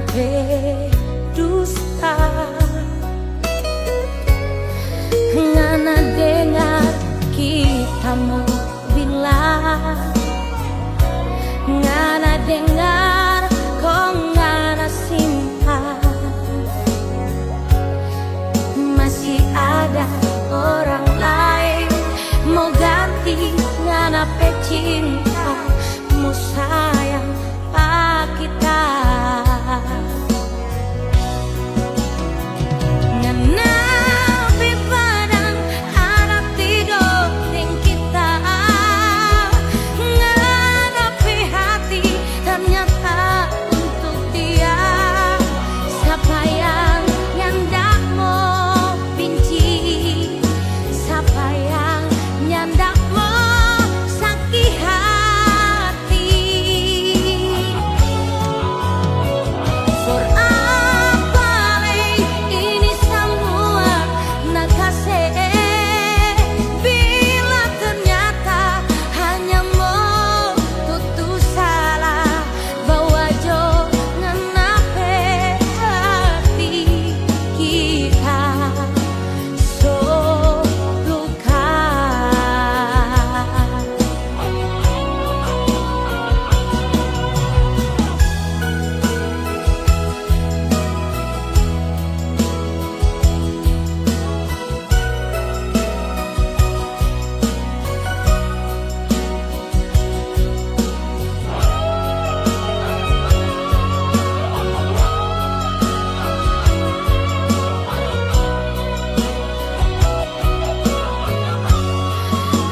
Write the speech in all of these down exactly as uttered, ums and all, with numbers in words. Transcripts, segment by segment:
pe dusta. Ngana dengar kita mo bilang, ngana dengar kong ngana simpan. Masih ada orang lain mo ganti ngana pe cinta, mo sayang pa kita. Ngana pe padang ada tido deng kita. Ngana pe hati ternyata untuk dia. Sapa yang nyanda mo binci, sapa yang nyanda mo saki hati. For apa lei ini samua na kase, bila ternyata hanya mo tutu salah, bawa jo ngana pe hati kita so luka.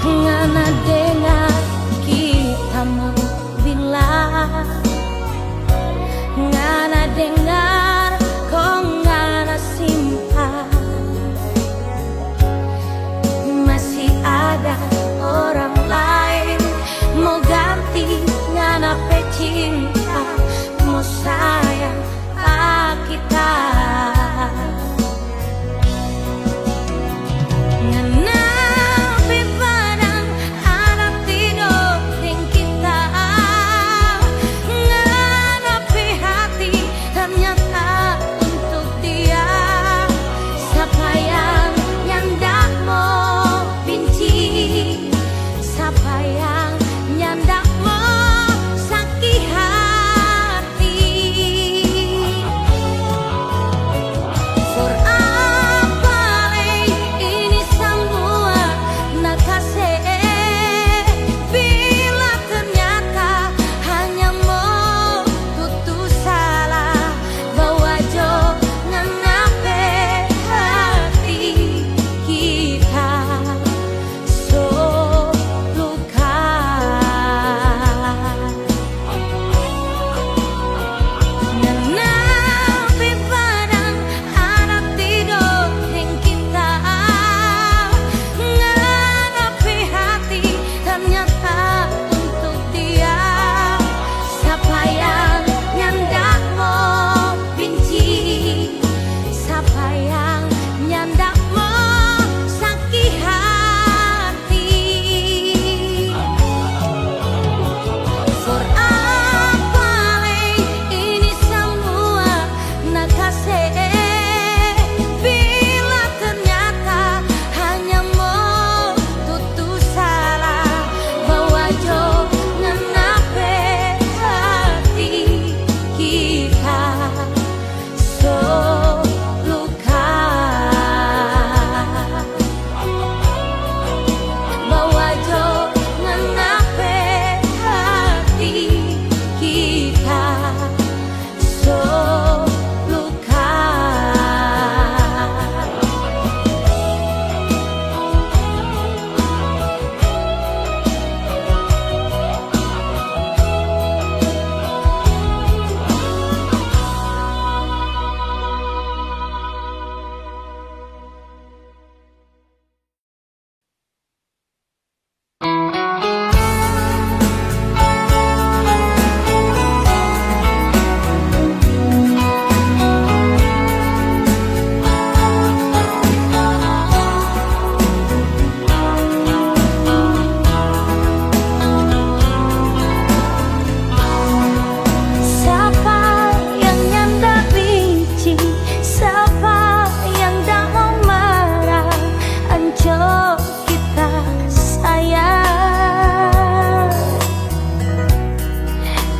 Ngana dengar kita mo bilang, ngana dengar kong ngana simpan. Masih ada orang lain mo ganti ngana pe cinta, mo sayang pa kita. Ngana pe padang ada tido deng kita. Ngana pe hati ternyata untuk dia. Sapa yang nyanda mo binci, sapa yang nyanda mo saki hati.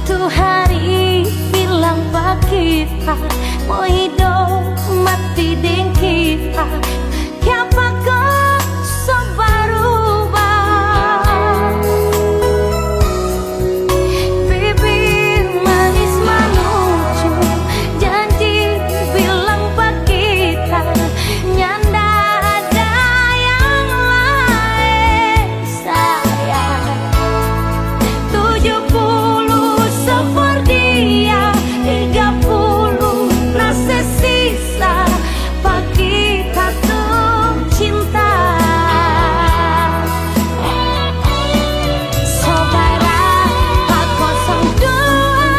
Tu hari bilang pa kita, mo hidop mati deng kita, kiapa ko so baruba? Bibir manis manucu, janji bilang pa kita, nyanda ada yang lain. Sayang, tujuh puluh so for dia, tiga puluh na se sisa pa kita tu cinta. So barapa kosong dua,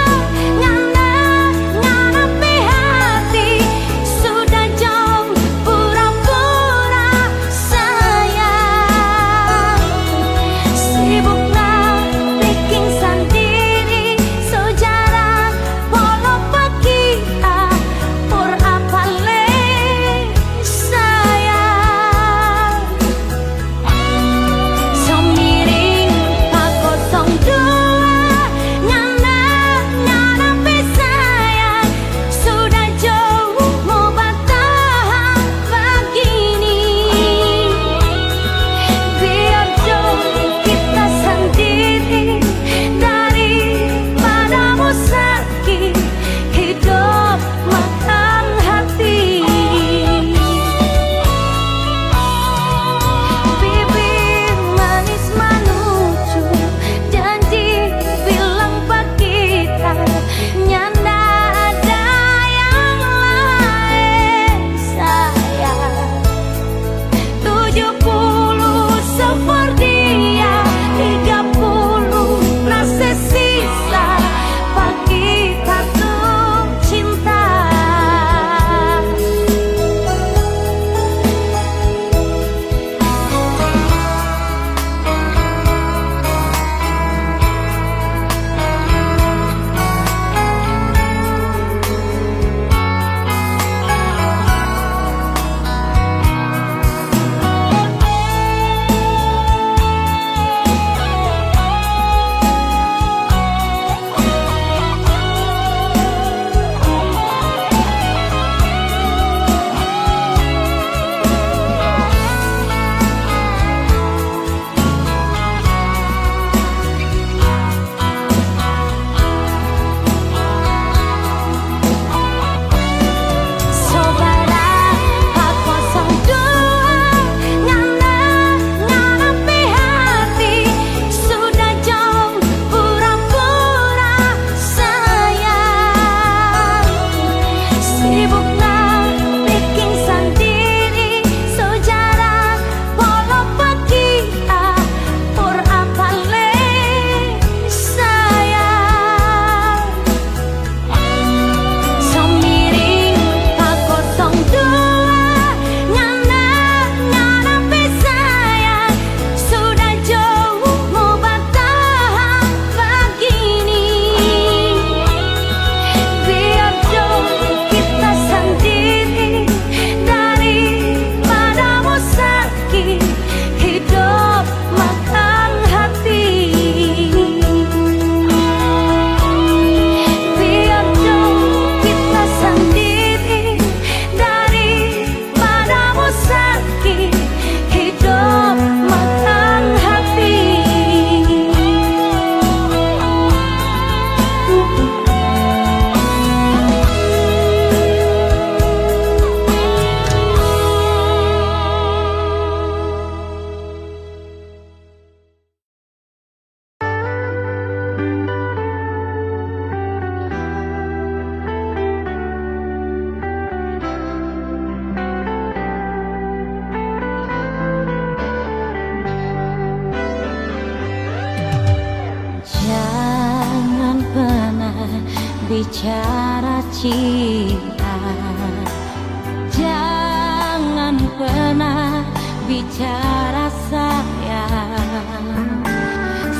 ngana, ngana pe hati sudah jauh pura-pura sayang, sibuk na beking sandiri, so jarang polo pa kita, for apa lei sayang? So miring pa kosong dua, ngana, ngana pe sayang, sudah jauh mo batahan bagini. Biar jo kita sandiri, daripada mo saki hidop makan hati. Bibir manis manucu, janji bilang pa kita, nyanda ada yang lain sayang. Tujuh puluh so for dia, tiga puluh na se sisa pa kita tu cinta. So barapa kosong dua, ngana, ngana pe hati sudah jauh pura-pura sayang. Sibuk na beking sandiri, so jarang polo pa kita, for apa lei sayang? So miring pa kosong dua, ngana, ngana pe sayang, sudah jauh mo batahan bagini. Biar jo kita sandiri, daripada mo saki hidop makan hati. Biar jo kita sandiri, daripada mo saki hidop makan hati. Jangan pernah bicara cinta, jangan pernah bicara sayang.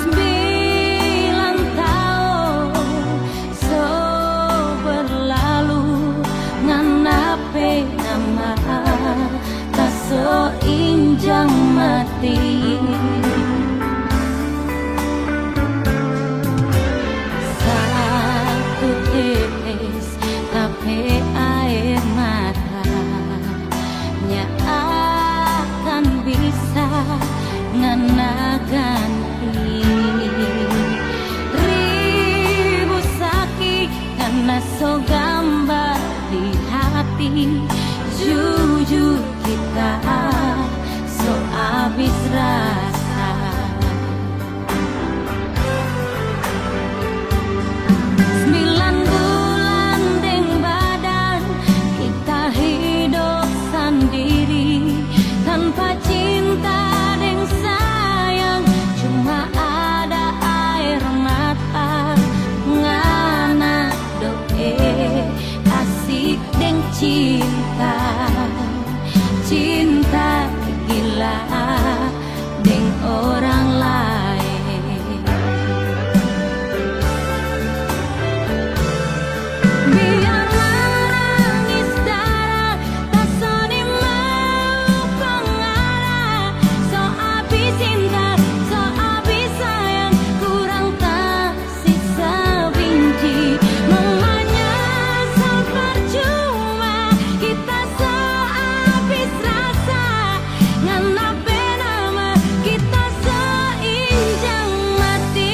Sembilan tahun so berlalu, ngana pe nama ta so injang mati. Sa tetes, tapi aer mata nya akan bisa ngana ganti. Ribu saki ngana so gambar di hati, jujur kita so abis rasa. Sembilan bulan deng badan kita hidop sandiri, tanpa cinta deng sayang, cuma ada aer mata. Ngana doe asik deng cinta, cinta gila deng orang lain. Biar manangis darah, ta soni mau pengarah. So abis cinta, so abis sayang, kurang ta sisa binci, mama nyasal parcuma, kita so abis rasa, ngana pe nama kita so injang mati.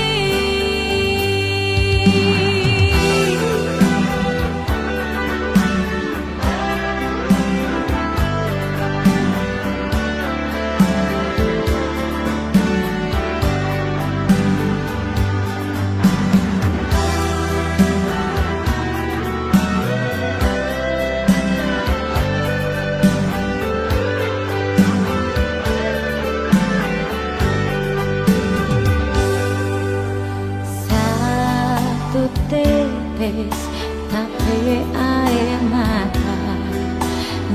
Satu tetes tapi aer mata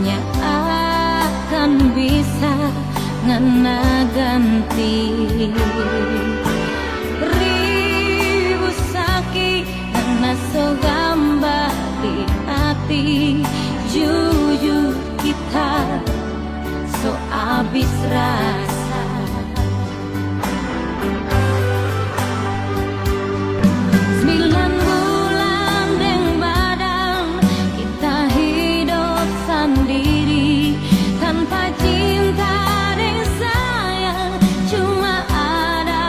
nya akan bisa ngana ganti. Ribu saki ngana so gambar di hati, jujur kita so abis rasa. Sembilan bulan deng badan kita hidop sandiri, tanpa cinta deng sayang, cuma ada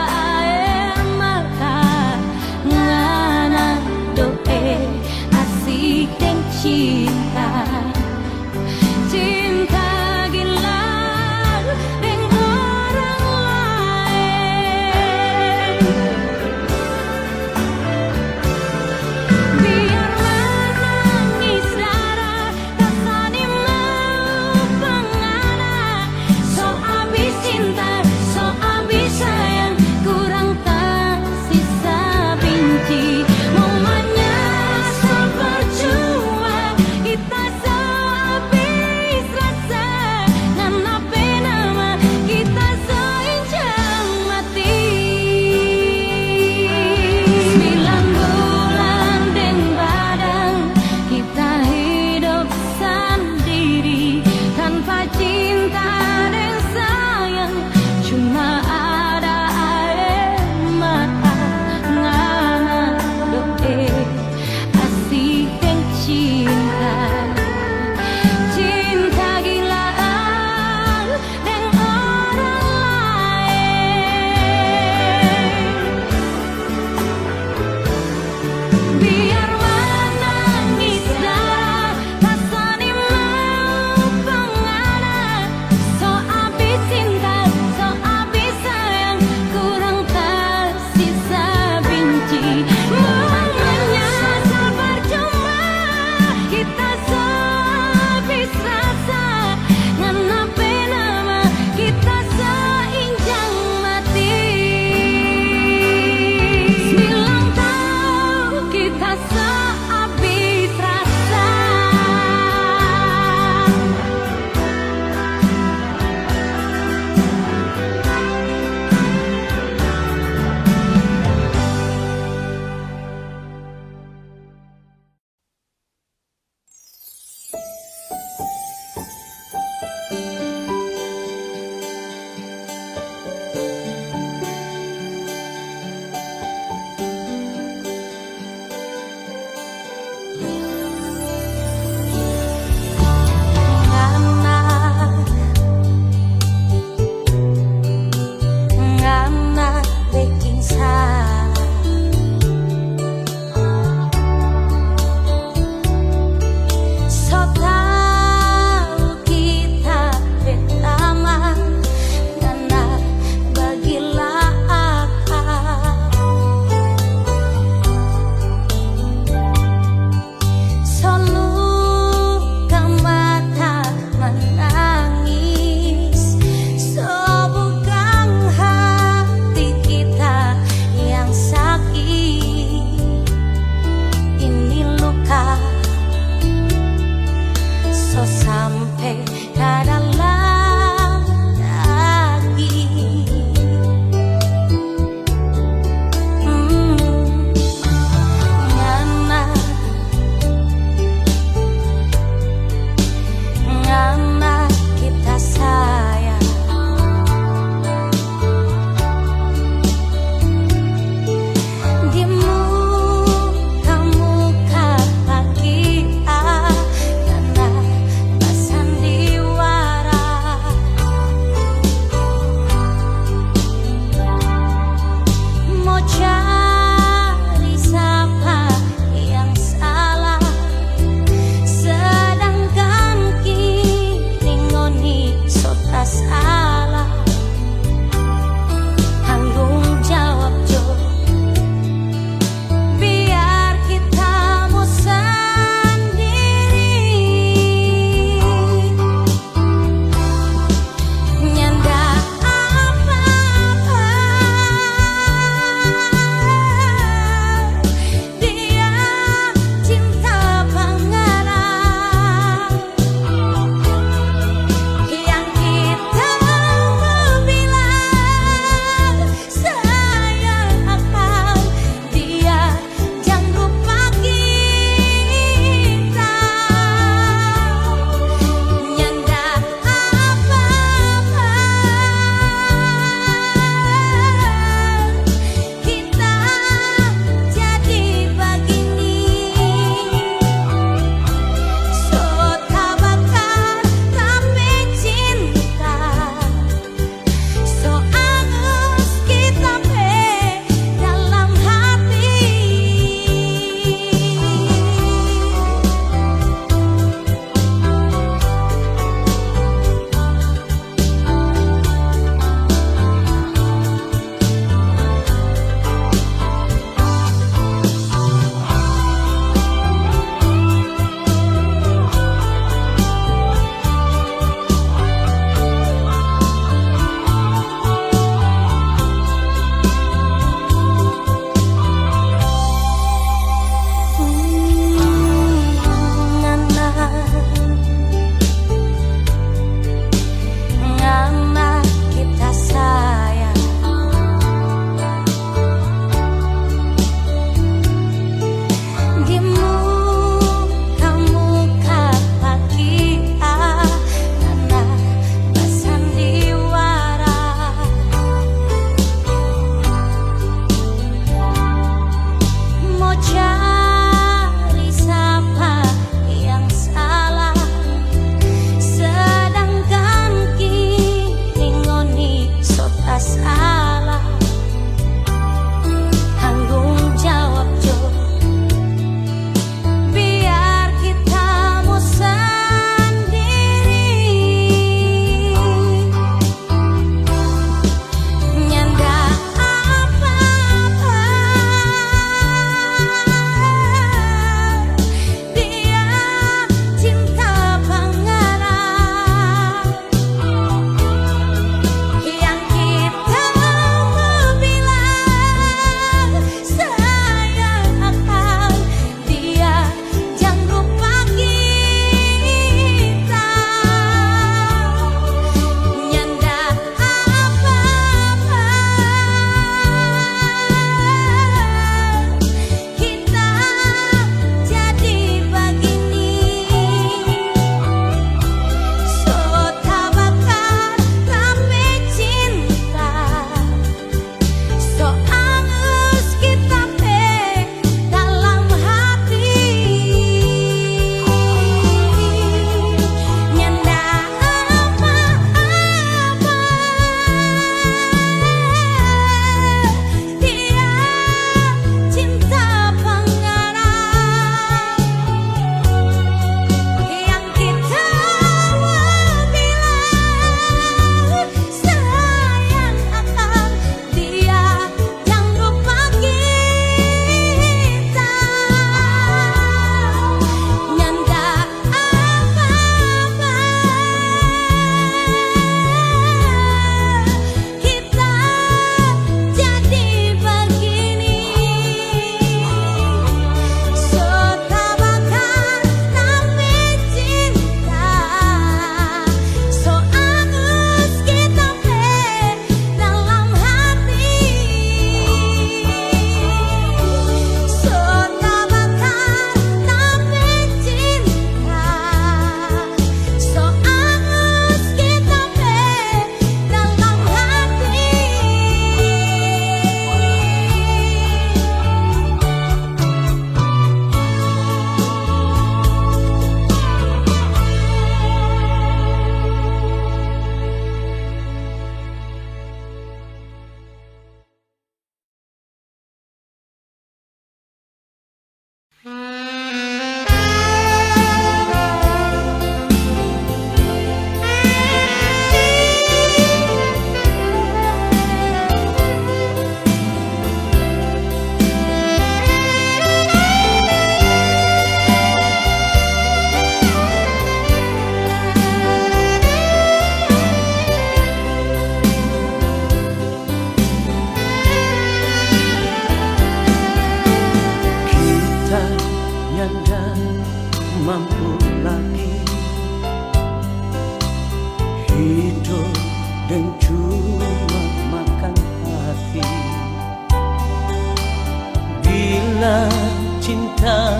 Nah, cinta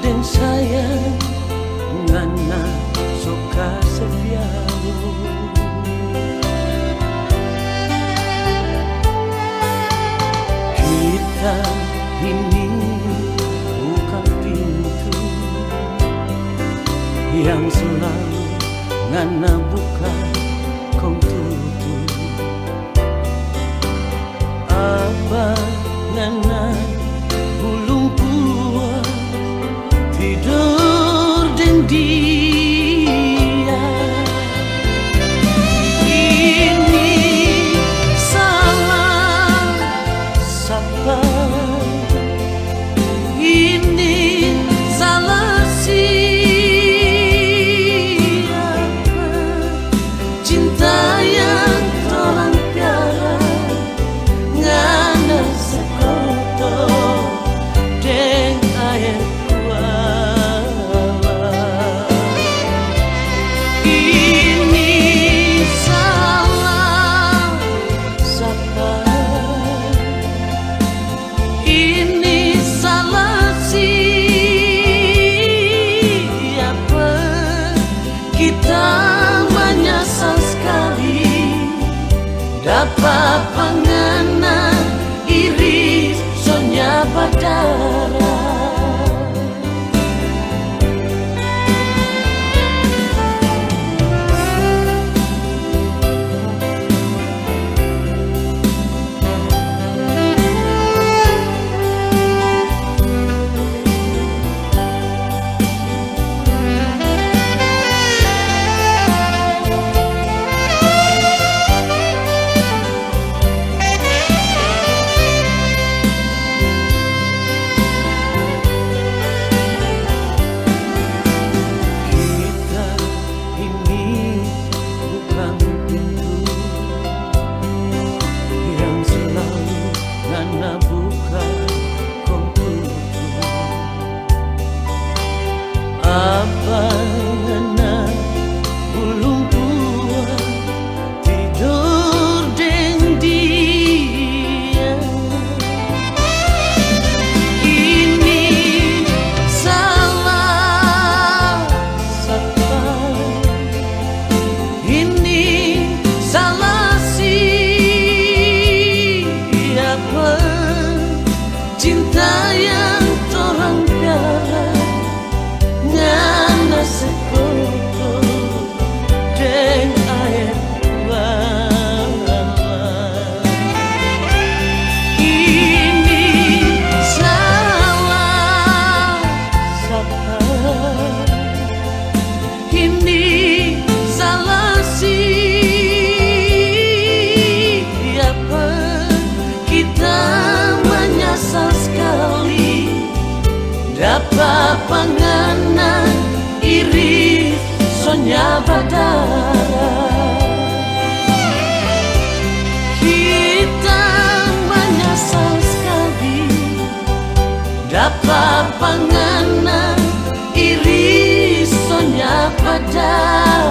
deng sayang ngana so kase piaro. Kita ini bukang pintu yang selalu ngana buka kong tutu. Apa ngana bulung kuat tidor deng dia? Ini salah sapa? Ini salah siapa? Cinta yang torang piara, ngana se kotor deng aer kuala. Ini salah sapa? Ini salah siapa? Kita manyasal skali. Dapa pa ngana iri so nyapa dara. Kita ini bukang pintu yang selalu ngana buka kong tutu. Apa ngana bulung kuat tidor deng dia? Ini salah sapa? Ini salah siapa? Cinta yang torang piara, ngana se kotor deng aer kuala. Ini salah sapa? Ini salah siapa? Kita manyasal skali. Dapa pa ngana iri so nyapa dara. Kita manyasal skali. Dapa pa ngana iri so nyapa dara.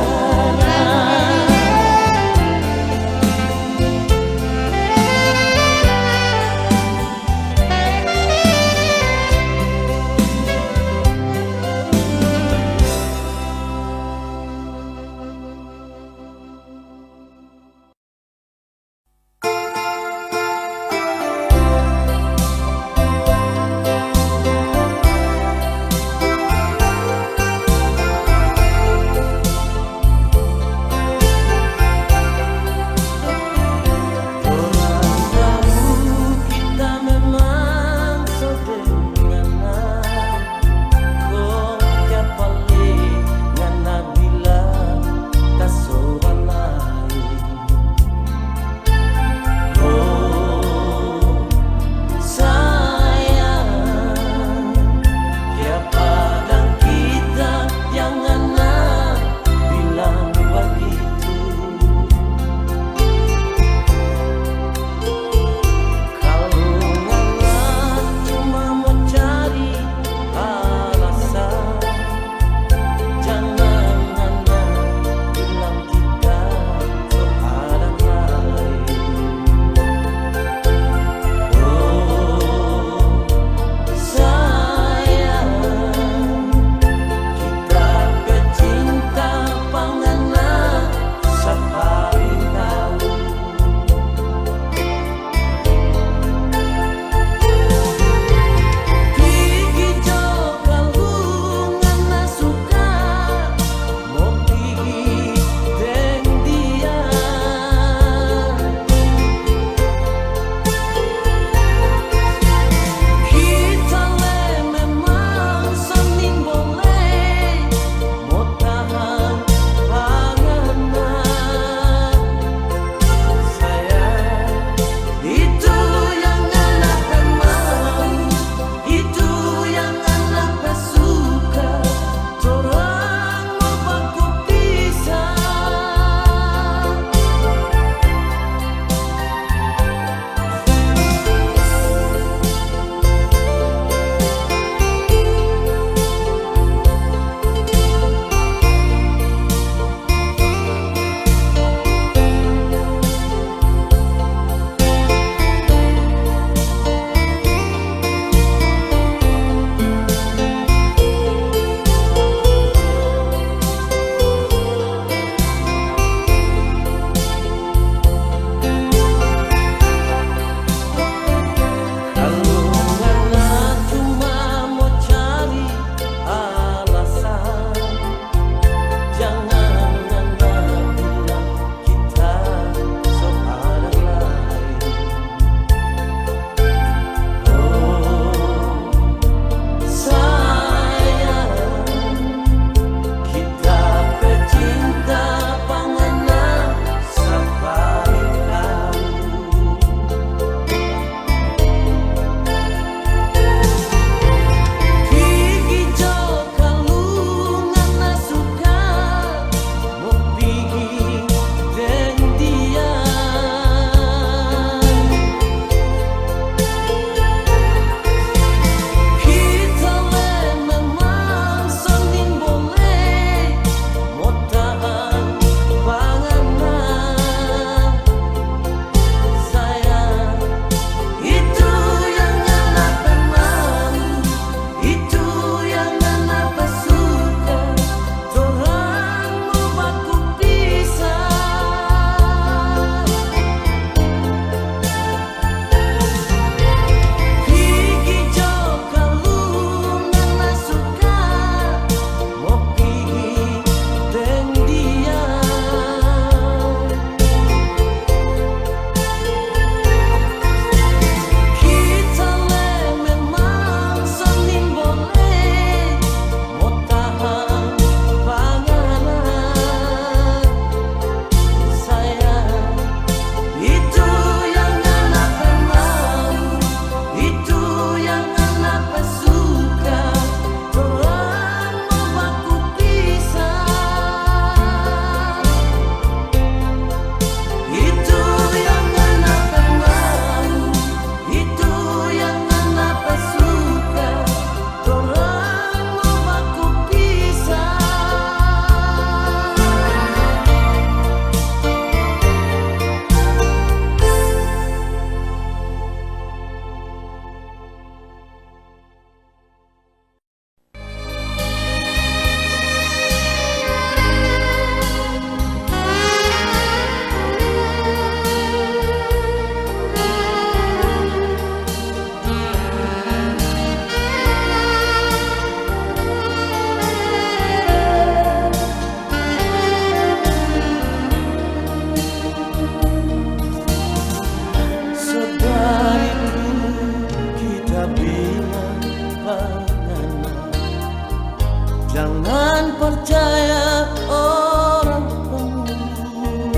Jangan percaya orang pembunuh.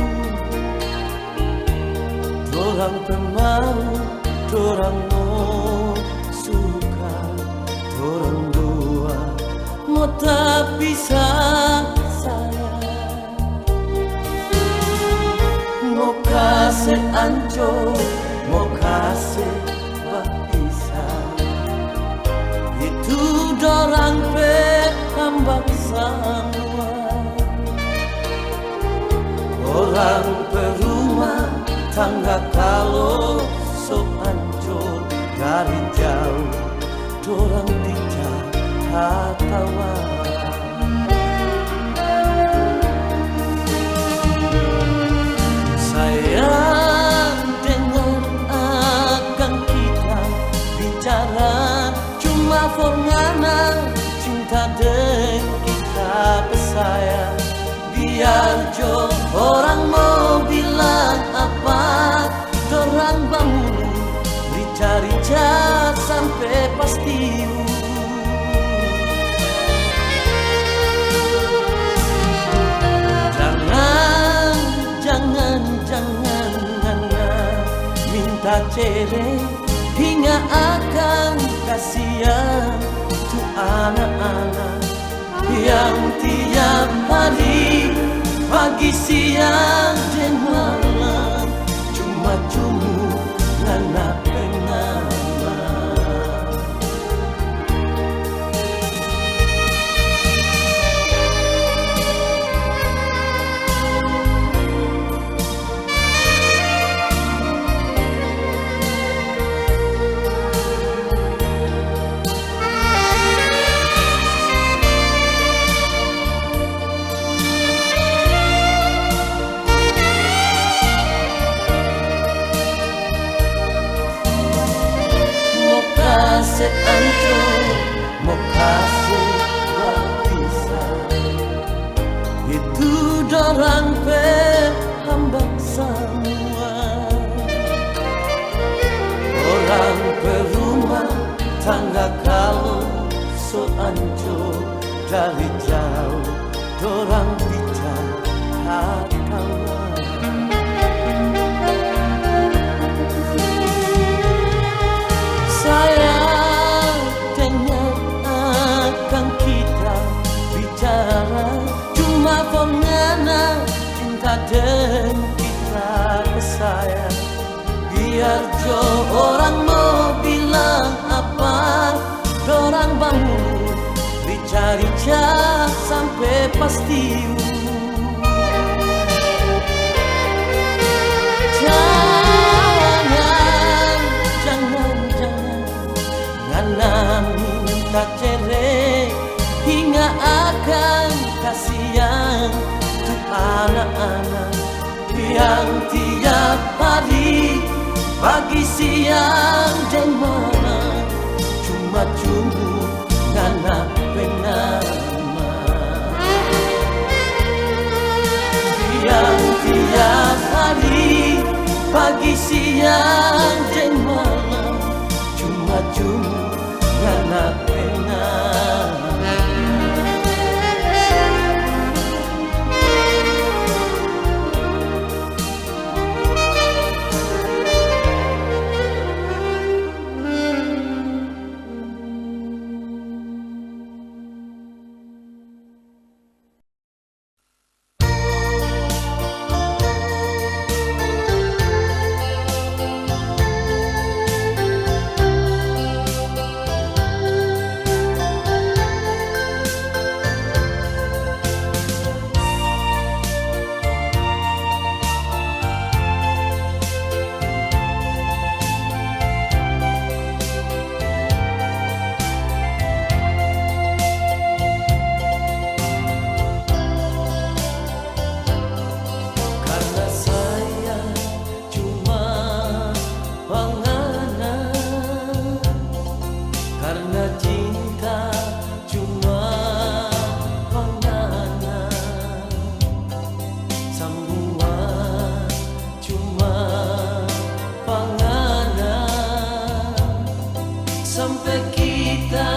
Dorang pemalu, dorang mo suka, dorang dua mo tapisah sayang. Mo kase ancor, mo kase bapisah. Itu dorang pe hambak samua. Orang pe rumah tangga kalo so ancor dari jauh, dorang bicara tatawa. Sayang, dengar akang kita bicara, cuma for ngana cinta deng kita pe sayang. Biar jo orang mo bilang apa, dorang bamulu, rica-rica sampe pastiu. Jangan, jangan, jangan ngana minta cere, hinga akang kasiang tu anak-anak yang tiap hari, pagi, siang, deng malam, cuma cumbu ngana pe nama. Mo kase ancor, mo kase bapisah. Itu dorang pe hambak samua. Orang pe rumah tangga kalo so ancor dari jauh, dorang bicara kawan. Sayang, dengar akang kita bicara, cuma for ngana cinta deng kita pe sayang. Biar jo orang mo bilang apa, dorang bamulu, rica-rica sampe pastiu. Jangan, jangan, jangan ngana minta cere, hinga akang kasiang tu anak-anak yang tiap hari, pagi, siang, deng malam, cuma cumbu ngana pe nama. Yang tiap hari, pagi, siang, deng malam, cuma cumbu ngana pe nama. Karna sayang cuma pa ngana, karna cinta cuma pa ngana, samua cuma pa ngana, sampe kita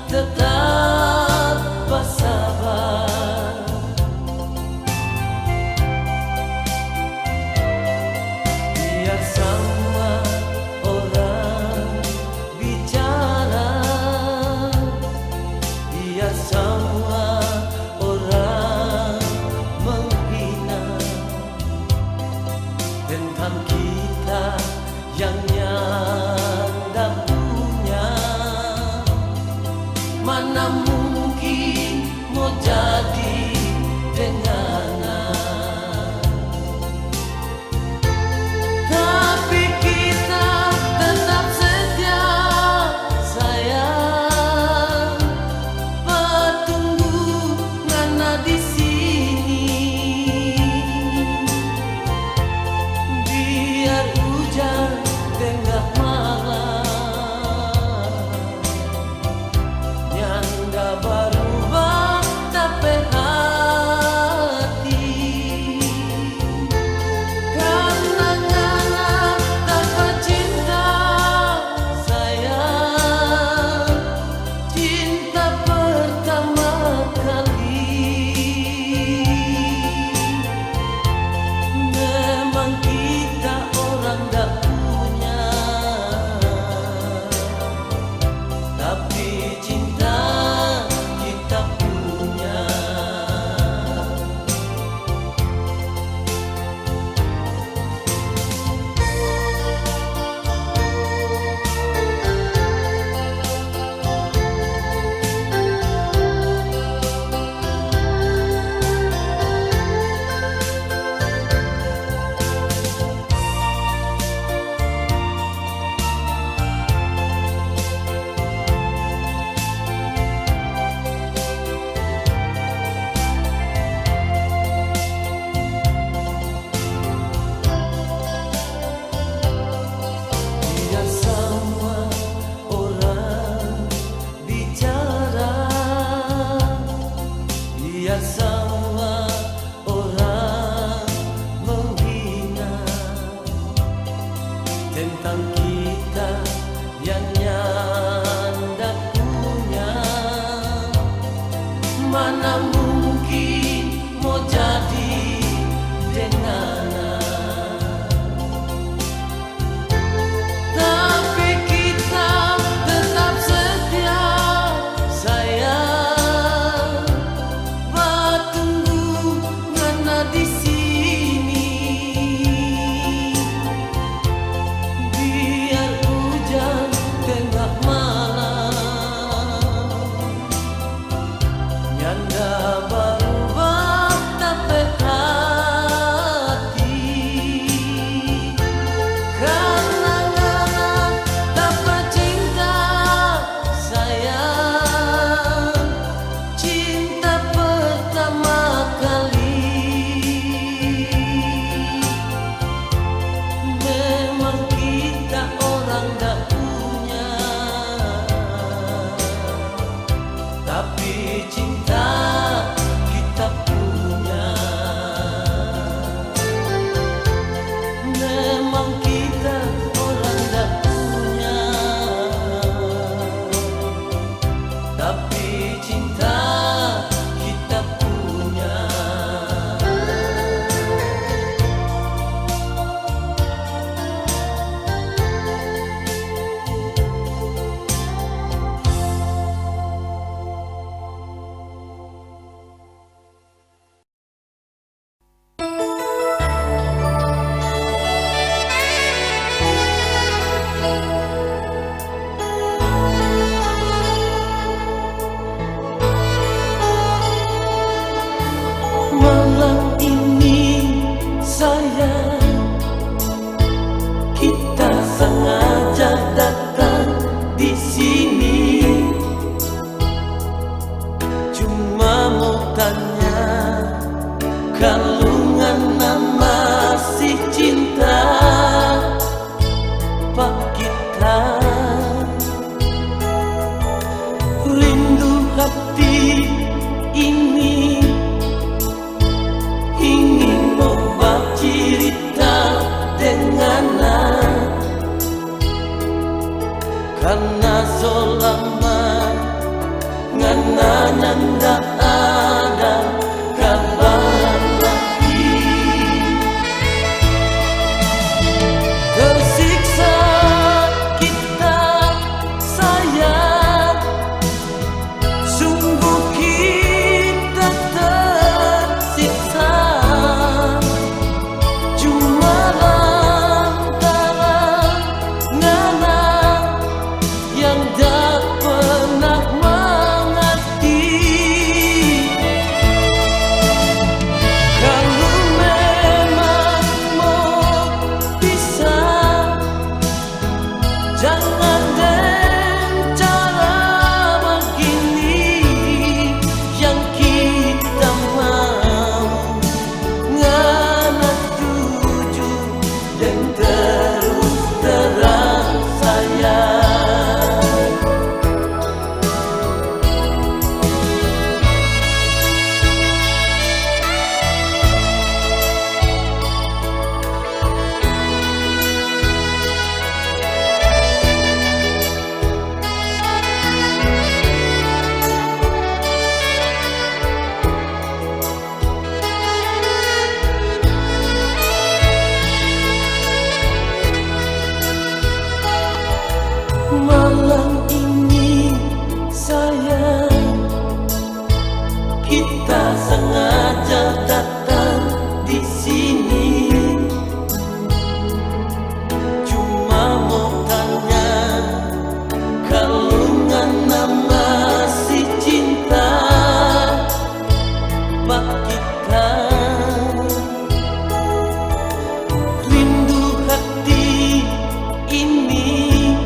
tetap basayang. Mana mungkin mo jadi deng ngana. Tapi kita tetap setia, sayang. Batunggu ngana di sini. Biar ujan tenga malam, nyanda baruba ta pe hati. Karna ngana ta pe cinta, sayang, cinta pertama kali. Memang kita orang dak punya, tapi cinta kita punya. Biar samua orang bicara, biar samua orang menghina tentang kita yang nyanda punya. Mana mungkin mo jadi deng ngana. Tapi kita tetap setia, sayang. Batunggu ngana di sini. Biar ujan tenga malam, nyanda baruba ta pe hati. Karna ngana ta pe cinta, sayang, cinta pertama kali. Memang kita orang dak punya, tapi cinta kita punya. Memang kita orang dak punya, tapi cinta kita punya. Malam ini, sayang, kita sengaja datang di sini. Cuma mo tanya, kalu ngana masih cinta pa kita? Rindu hati ini ingin mo bacirita deng ngana. Karna so lama ngana nyanda ada kabar lagi. Tersiksa kita, sayang. Sungguh kita tersiksa, cuma lantaran ngana yang dapa Kita sengaja datang di sini, cuma mo tanya, kalu ngana masih cinta pa kita. Rindu hati ini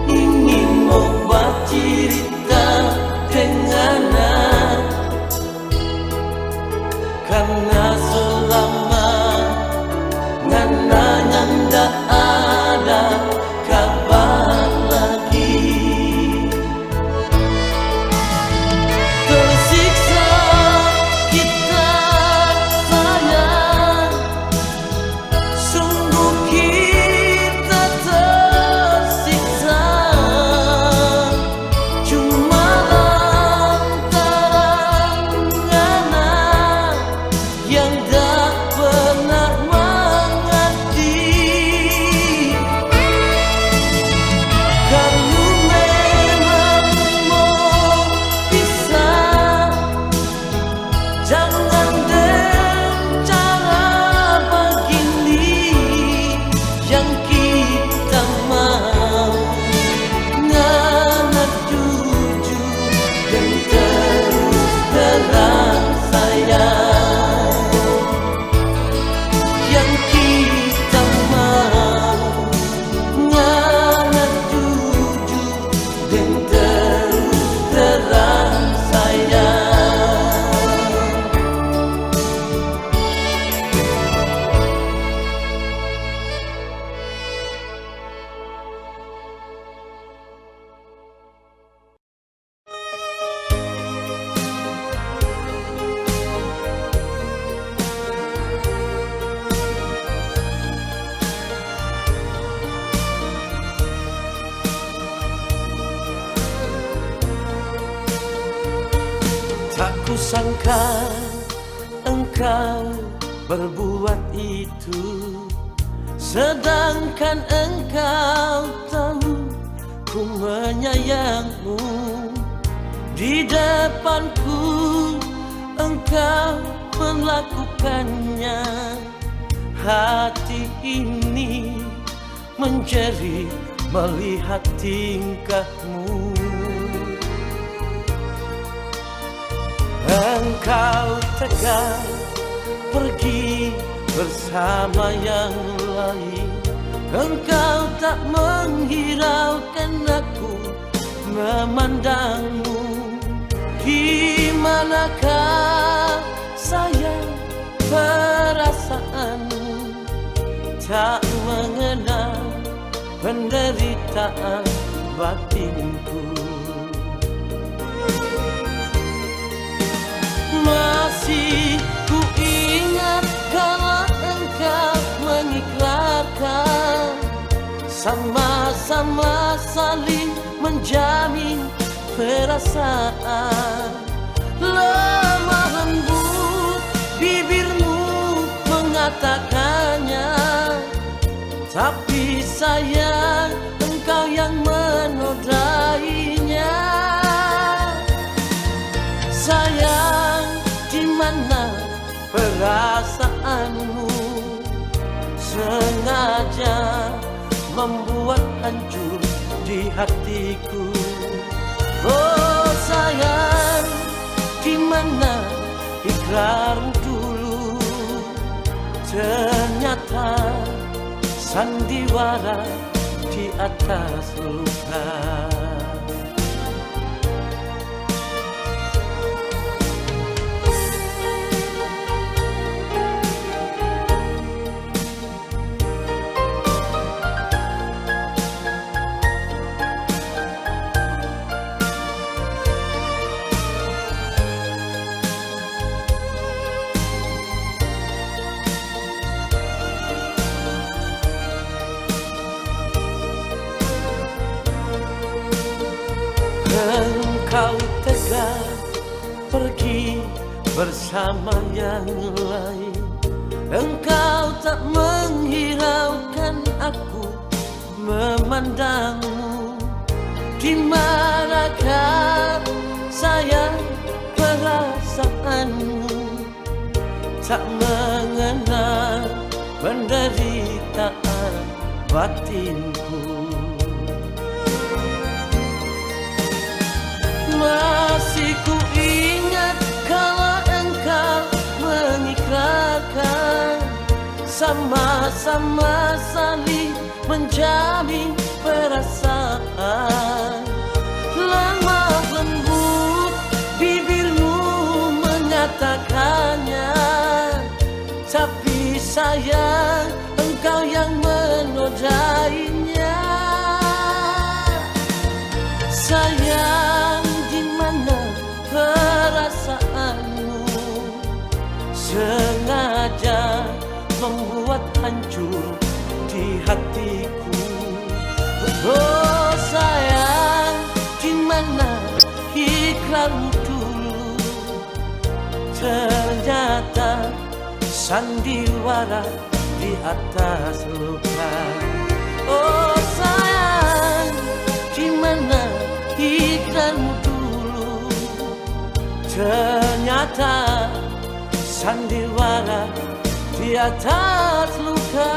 ingin mo bacirita deng ngana, karna so lama ngana nyanda ada kabar lagi. Tersiksa kita sayang, sungguh kita tersiksa, cuma lantaran ngana yang tak pernah mengerti. Kalu memang mo pisah, jangan deng cara bagini. Yang kita mau, ngana jujur deng terus terang sayang. Yang kita mau, ngana jujur deng terus terang sayang. Tak kusangka engkau berbuat itu, sedangkan engkau tahu ku menyayangmu. Di depanku engkau melakukannya, hati ini menjerit melihat tingkahmu. Engkau tega pergi bersama yang lain. Engkau tak menghiraukan aku memandangmu. Di manakah sayang perasaanmu? Tak mengenal penderitaan batinku. Masih kuingat kala engkau mengikrarkan, sama-sama saling menjamin perasaan. Lemah lembut bibirmu mengatakannya, tapi sayang, engkau yang menodainya. Sayang, di mana perasaanmu? Sengaja membuat hancur di hatiku. Oh sayang, di mana ikrar dulu? Ternyata sandiwara di atas luka. Engkau tega pergi bersama yang lain. Engkau tak menghiraukan aku memandangmu. Di manakah sayang, Tak mengenal penderitaan batinku. Masih ku ingat kala engkau mengikrarkan, sama-sama saling menjamin perasaan. Lemah lembut bibirmu mengatakannya, tapi sayang engkau yang menodainya. Sayang, di mana perasaanmu? Sengaja membuat hancur di hatiku. Oh sayang, di mana ikrarmu dulu? Ternyata sandiwara di atas luka. Oh sayang, di mana ikrarmu dulu? Ternyata sandiwara di atas luka.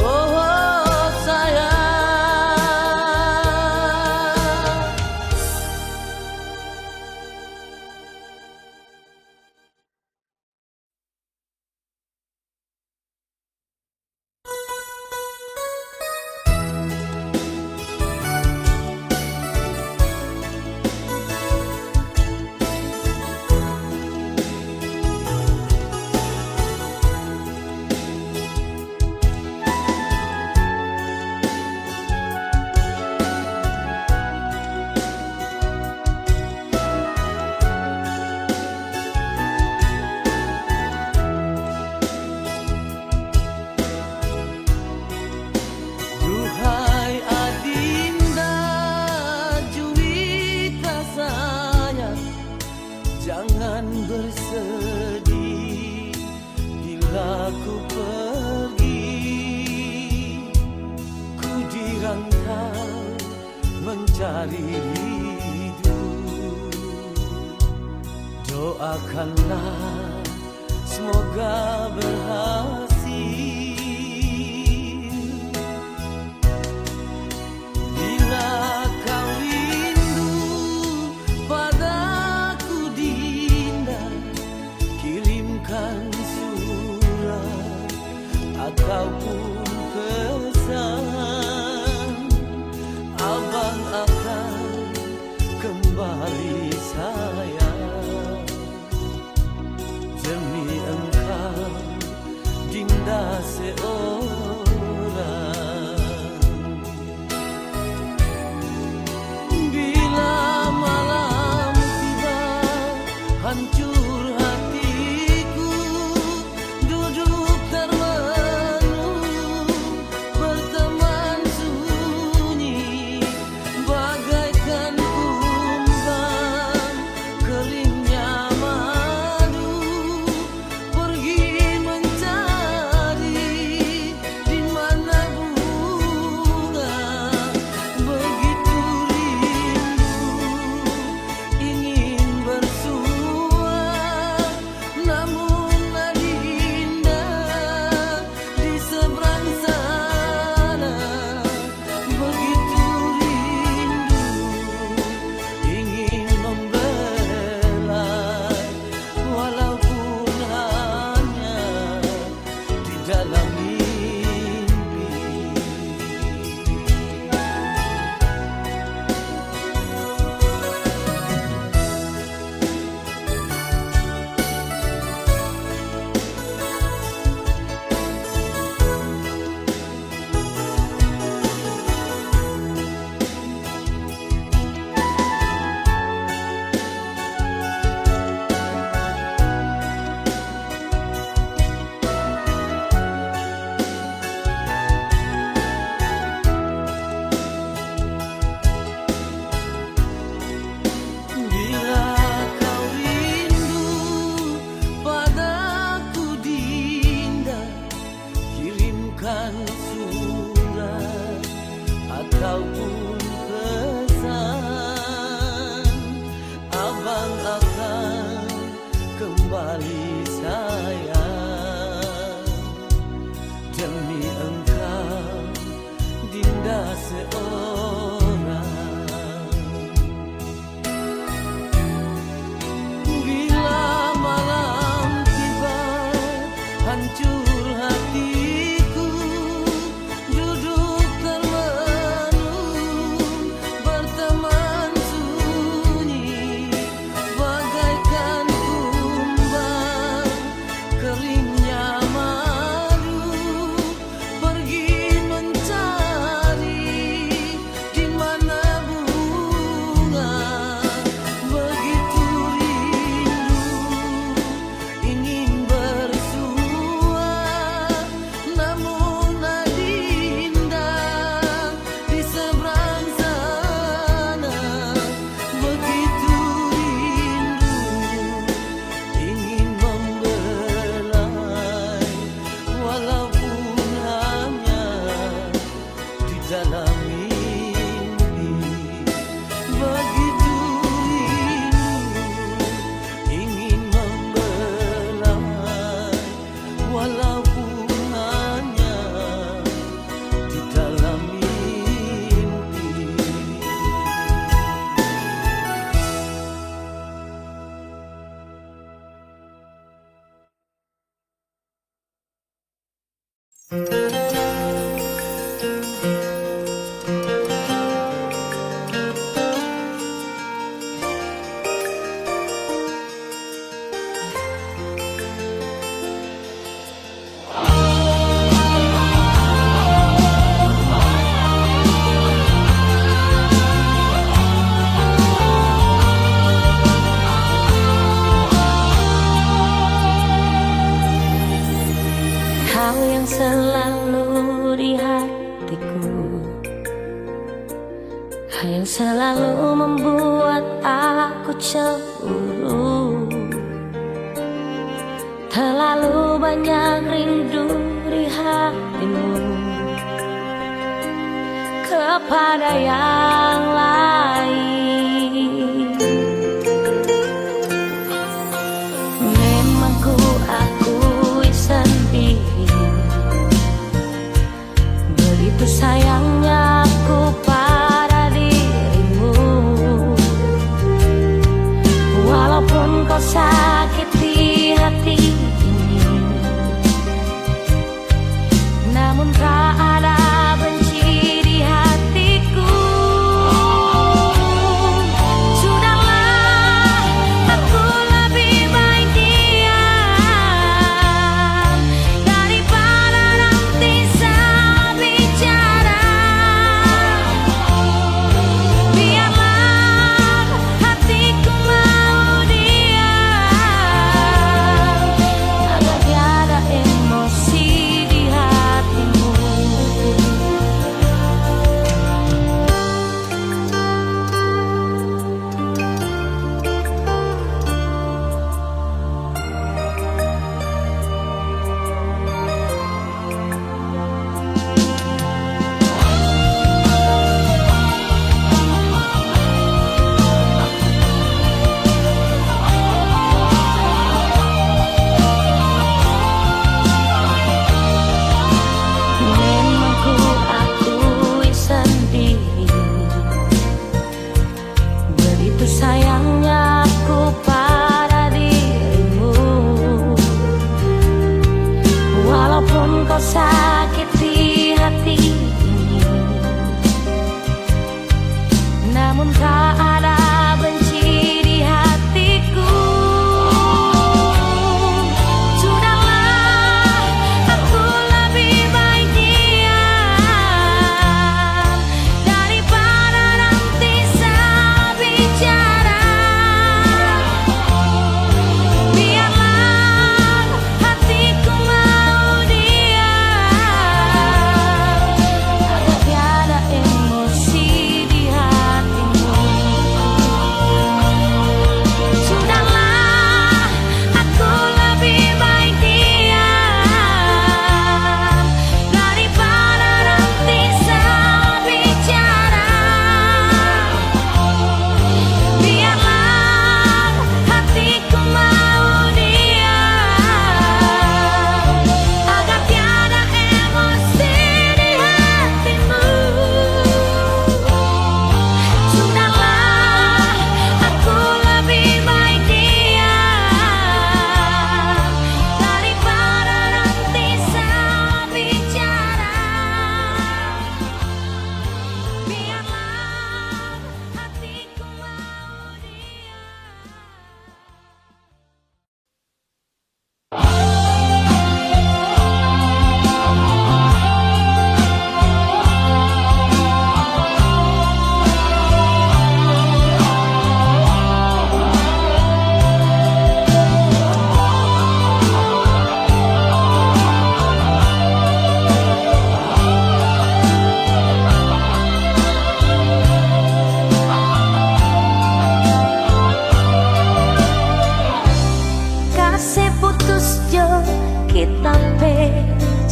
Oh sayang. Duhai adinda Juwita sayang, jangan bersedih bila ku pergi. Ku di rantau mencari hidup. Doakanlah semoga berhasil. Bila kau rindu padaku, Dinda, kirimkan surat ataupun pesan. Abang akan kembali sayang, demi engkau, Dinda seorang. Bila malam tiba, hancur hatiku, duduk termenung, berteman sunyi, bagaikan kumbang keringnya madu. Pergi mencari di mana bunga begitu rindu, ingin bersua, namun adinda di seberang sana begitu rindu, ingin membelai, walaupun hanya di dalam mimpi. Bila kau rindu padaku, Dinda, kirimkan surat ataupun pesan. Abang akan seorang. Bila malam tiba, hancur hatiku, duduk termenung, berteman sunyi, bagaikan kumbang keringnya madu. Pergi mencari di mana bunga, begitu rindu ingin bersua, namun adinda di seberang sana, begitu rindu ingin membelai, walaupun hanya di dalam mimpi. Begitu rindu ingin membelai, walaupun hanya di dalam mimpi. Kau yang selalu di hatiku, kau yang selalu membuat aku cemburu. Terlalu banyak rindu di hatimu kepada yang lain. Memang ku akui sendiri, begitu sayangnya aku pada dirimu. Walaupun kau sakiti hati ini, namun tak ada benci di hatiku. Cu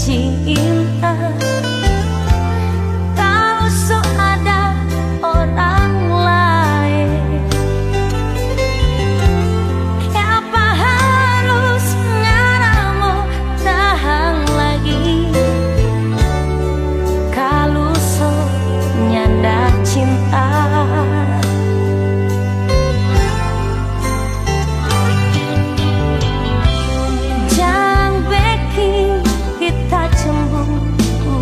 cinta, kalu so ada orang lain, kiapa harus ngana mo tahang lagi? Kalu so nyanda cinta, jang beking kita cemburu.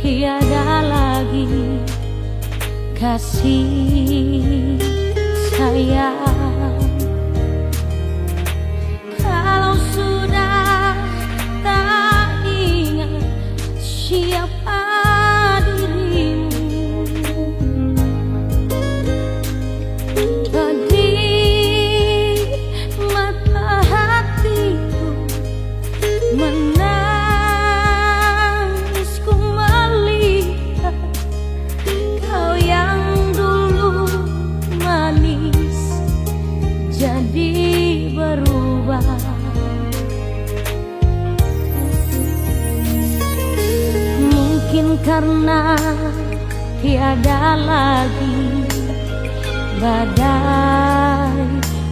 Tiada lagi kasih sayang. Kalau sudah tak ingat siapa dirimu, pedih mata hatiku, menangis ku melihat kau yang dulu manis jadi berubah. Mungkin karena tiada lagi badai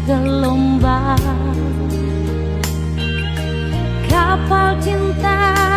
gelombang, kapal cinta